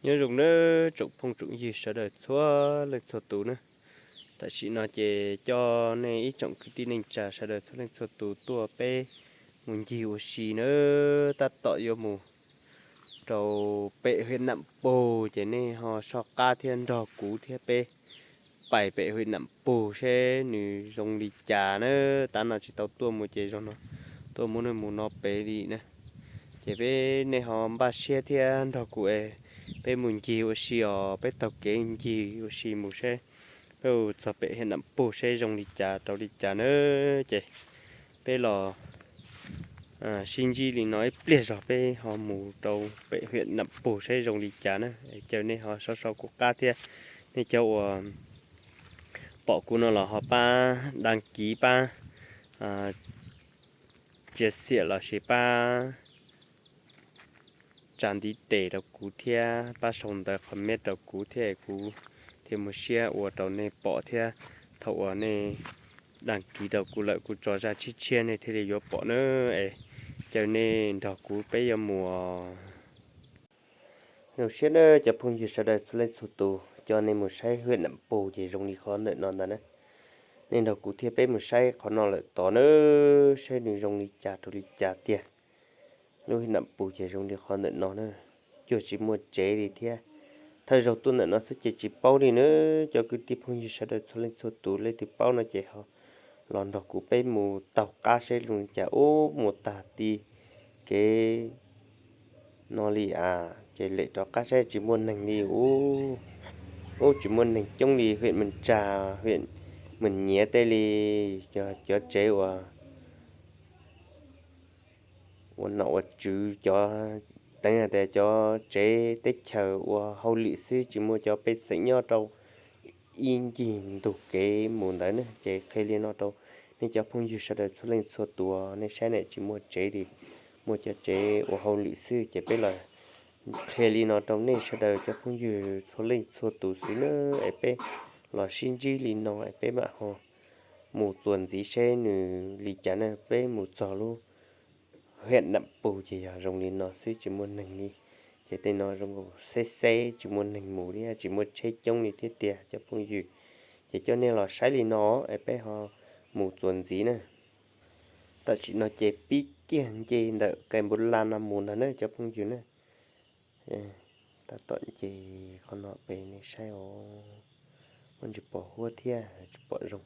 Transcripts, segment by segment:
Nyob zoo nawb tsoom phooj tsoom ywg sawv daws txhua leej txhua tus na. Tam sim no ces coj nej ib tsoom kwv tij neej tsa sawv daws txhua leej txhua tus tuaj peb mus ncig ua si nawb. Tab tom yuav mus rau pem hiam Nam Pug ces nej ho soj qab thiab nrog kuv thiab peb pais pem hiam Nam Pug seb nws zoo li cas na. Tav no tsis tau tuaj mus ces zaum no tuaj mus no mus no pem li na. Ces peb nej ho npaj siab thiab nrog kuv es peb mus ncig ua si os, peb taug kev ncig ua si mus seb peb txog pem hiam Nam Pug seb zoo li cas rau li cas na. Ces peb los sib ntsib li no ib pliag zog peb ho mus rau pem hiam Nam Pug seb zoo li cas na. Caw nej ho sau sau kuv qab thiab, nej cov uas pom kuv no los ho pab đăng ký pab tsia xiam lossis pab tsa ntiv tes rau kuv thiab pab sau ntawv comment rau kuv thiab kuv thiaj muaj siab ua rau nej pom thiab. Thaum uas nej đăng ký rau kuv lawm kuv tso zaj tshiab tshiab nej thiaj li yuav pom na. Es caw nej nrog kuv peb yuav mus. Zoo siab na cov phooj ywg sawv daws txhua leej txhua tus, coj nej mus saib hiam Nam Pug ces zoo li qhov ntawm no ntag na. Nej nrog kuv thiab peb mus saib qhov no lawm tod na, saib nws zoo li cas rau li cas tiag. Lub hiam Nam Pug ces zoo li qhov ntawm no na, cuag tsis muaj tsev li thiab. Thawj zaug tuaj ntawm no xwb ces tsis paub li na. Cov kwv tij phooj ywg sawv daws txhua leej txhua tus leej twg paub no ces ho los nrog kuv peb mus taug qab saib zoo li cas. Ub, mus tag ti kev no li a, ces lem rov qab saib tsis muaj neeg li ub. Ub, tsis muaj neeg coob li hiam Mem Tsas, hiam Mem Nyiav tej li, cov tsev uas ua nom ua tswv cov, teev hais tias cov tsev teb chaws ua hauj lwm xwb tsis muaj cov pej xeem nyob rau ib ncig ntug kev mus ntawd ne. Ces qhia li no rau nej cov phooj ywg sawv daws txhua leej txhua tus, nej saib ne tsis muaj tsev li, muaj cov tsev ua hauj lwm xwb. Ces peb los qhia li no rau nej sawv daws cov phooj ywg txhua leej txhua tus xwb na, es peb los sib ntsib li no es peb mam ho mus txuas ntxiv seb nws li cas ne. Peb mus txog lub hiam Nam Pug ces yog zoo li no xwb tsis muaj neeg li. Ces tej no zoo nkaus xeb xeb tsis muaj neeg mus li, tsis muaj tsheb coob li thiab tiag cov phooj ywg. Ces coj nej los saib li no es peb ho mus txuas ntxiv na. Tam sim no ces pib kiag nce ntawm Kais Npus Las no mus ntag na cov phooj ywg na. Tab tom nce qhov no pem nej saib os, muaj ntsis pos huab thiab tsis pom zoo.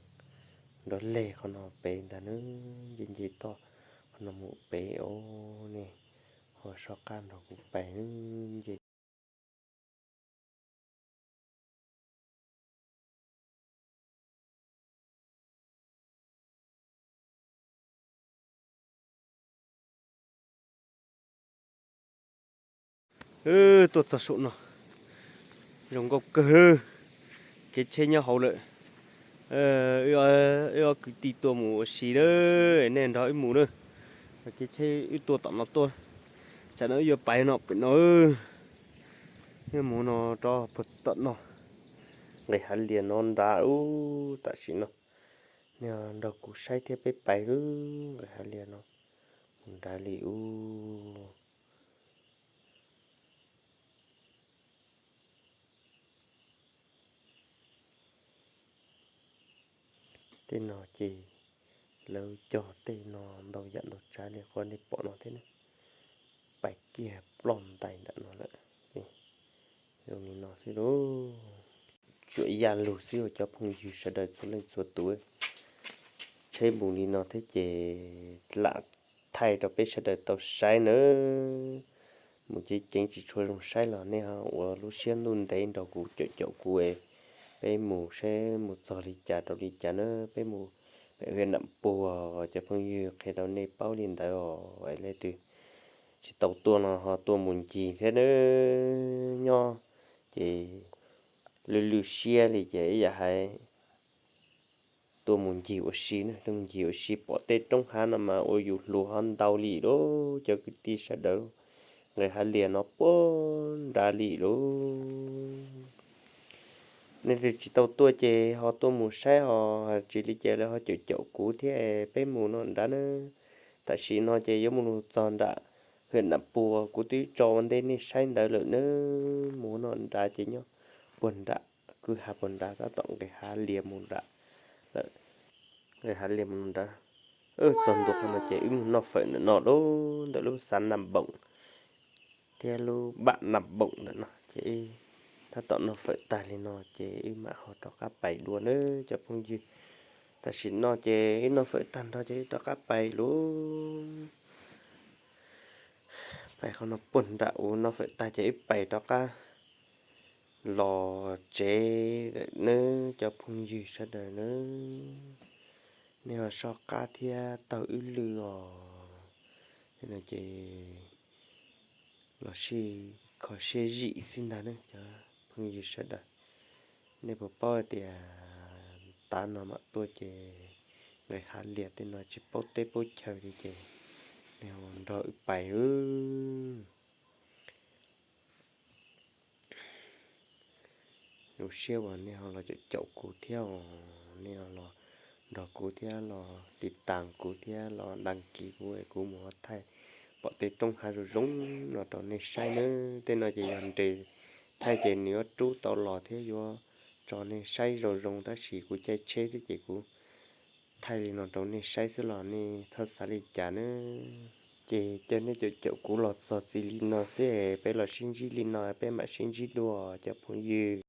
Nrov leg qhov no pem ntag na, nce nce toj qhov no mus pem os, nej ho soj qab nrog kuv pais nce. Tuaj txog saum no, zoo nkauj kawg, kev tsheb nyob hauv lawm. Wb ob kwv tij tuaj mus ua si lawm, nej nrog wb mus na. Kev tsheb wb tuaj tom no tuaj, tsam no wb yuav pais no pem no, wb mus no rov puag tom no. Nqes hav lias no nrad ub, tam sim no nej nrog kuv saib thiab peb pais lub nqes hav lias no mus nrad li ub. Tej no ces lawv cog tej no ntau yam ntau tsav li qhov nej pom no thiab ne. Pais kiag ploj ntais nram no lawm. Zoo li no xwb lauj. Tsuam yaj lug xwb uas cov phooj ywg sawv daws txhua leej txhua tus. Tsheb mus li no thiab ces lam thaij rau peb sawv daws tau saib nawb. Mus ceev ceev tsis tshua zoo saib los nej ho ua lub siab ntuj ntev nrog kuv caum caum kuv es peb mus seb mus txog li cas rau li cas na. Peb mus pem hiam Nam Puag, cov phooj ywg qhia rau nej paub li ntawd os. Leej twg tsis tau tuaj no ho tuaj mus ncig thiab nawb. Nyob ces lwj lwj siab li ces ib yam hais tuaj mus ncig ua si na, tuaj mus ncig ua si pom tej roob hav no mas ua yus hluas ho ntau li lauj cov kwv tij sawv daws. Nqes hav lias no puag nrad li lauj. Nej twg tsis tau tuaj ces ho tuaj mus saib os, tsis li ces lawv ho caum caum kuv thiab peb mus no nrad na. Tam sim no ces yuav mus txog nram Hwm Nam Puas kuv twb tso ua ntej nej saib ntawd lawm nawb. Mus no nrad ces nyob puag nram kwj ha puag nrad tab tom nqis hav lias mus nrad lawm. Nqis hav lias mus nrad, txog ntua qhov no ces wb mus noj fawm ntawm no lauj, ntawm lub xav Nam Boom thiab lub Npam Nam Boom ntawm no ces tab tom noj fawm tag li no ces wb mam ho rov qab pais dua nawb cov phooj ywg. Tam sim no ces wb noj fawm tag nrho ces wb rov qab pais lauj. Pais qhov no puag nram u noj fawm tag ces wb pais rov qab los tsev lawm nawb cov phooj ywg sawv daws nawb. Nej ho soj qab thiab taug wb lw os. Ces no ces los sij kho siab zim xwb ntag nawb cov phooj ywg sawv daws. Nej puas paub tias tav no mam tuaj ces nqis hav lias tej no tsis paub teb paub chaw li ces nej ho nrog wb pais. Zoo siab uas nej ho los caum caum kuv thiab os, nej ho los nrog kuv thiab los tiv tas kuv thiab los dag kis kuv es kuv mus thaij pom tej roob hav zoo zoo no rau nej saib nawb. Tej no ces yog nres thaij ces nws yuav rub tau los thiab yuav tso nej saib zoo zoo tab sis kuv caij tsheb xwb ces kuv thaij li no rau nej saib xwb los nej txhob xav li cas nawb. Ces caw nej caum caum kuv los txog txij li no xwb, peb los sib ntsib li no peb mam sib ntsib dua cov phooj ywg.